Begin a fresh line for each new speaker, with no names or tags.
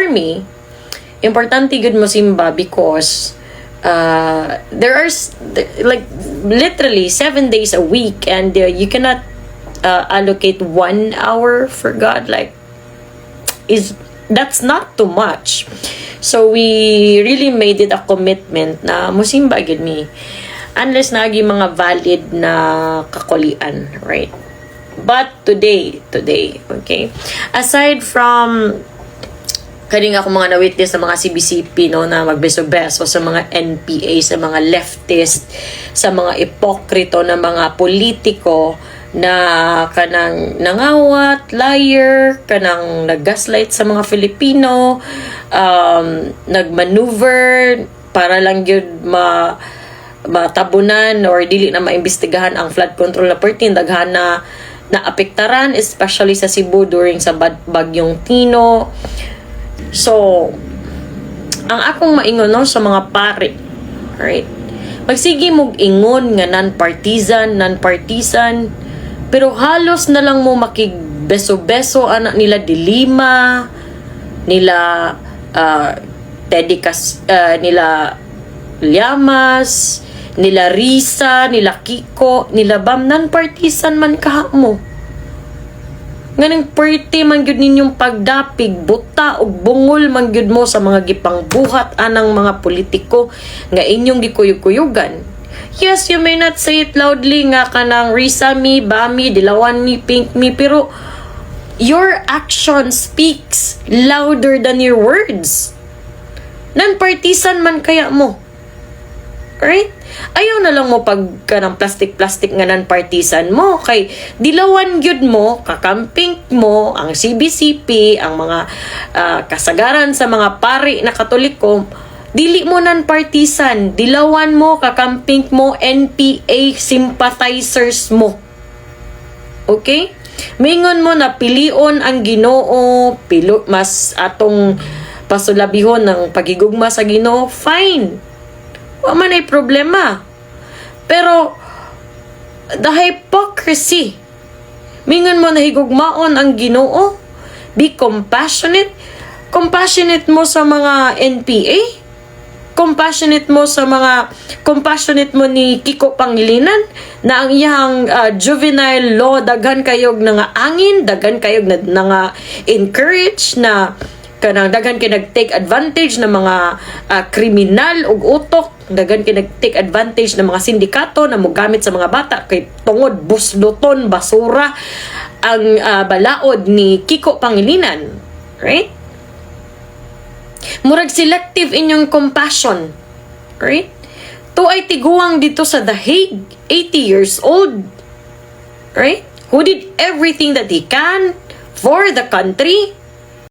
me, importante gud mo simba because there are like literally 7 days a week and you cannot allocate one hour for God. Like, is that's not too much. So we really made it a commitment na musimba gyud mi unless naagi mga valid na kakulian, right? But today, today, okay? Aside from kaning ako mga na-witness sa mga CBCP, no, na magbeso-beso sa mga NPA, sa mga leftist, sa mga ipokrito na mga politiko na kanang nangawat, liar, kanang naggaslight sa mga Filipino, nagmaneuver para lang gyud ma matabunan or dili na maimbestigahan ang flood control na perting daghan na naapektaran, especially sa Cebu during sa bagyong Tino. So, ang akong maingon, no, sa mga pare, right? Magsige mog ingon nga non-partisan, non-partisan, pero halos na lang mo makigbeso-beso anak nila De Lima, nila Teddy Cas, nila Llamas, nila Risa, nila Kiko, nila Bam, non-partisan man kaha mo. Nganing perti man gyud ninyong pagdapig, buta og bungol man gyud mo sa mga gipangbuhat anang mga politiko nga inyong gikuyog-kuyugan. Yes, you may not say it loudly nga kanang Risa me, Bami, Dilawan me, Pink me, pero your action speaks louder than your words. Non-partisan man kaya mo. Right? Ayaw na lang mo pag kanang plastic-plastic nga non-partisan mo kay dilawan gyud mo, kakamping mo, ang CBCP, ang mga kasagaran sa mga pari na Katoliko, dili mo non-partisan, dilawan mo, kakamping mo, NPA sympathizers mo. Okay? Mingon mo na pilion ang Ginoo, pilo mas atong pasulabihon ng pagigugma sa Ginoo, fine. Wa man ay problema. Pero the hypocrisy. Mingon mo na higugmaon ang Ginoo, be compassionate. Compassionate mo sa mga NPA? Compassionate mo sa mga compassionate mo ni Kiko Pangilinan na ang iyang juvenile law daghan kayog nga angin, daghan kayog na nga encourage na kanang daghan kay nag-take advantage ng mga kriminal ug utok, daghan kay nag-take advantage ng mga sindikato na mogamit sa mga bata kay tungod busloton, basura ang balaod ni Kiko Pangilinan, right? Murag selective inyong compassion, right? To ay tiguang dito sa The Hague, 80 years old, right, who did everything that he can for the country.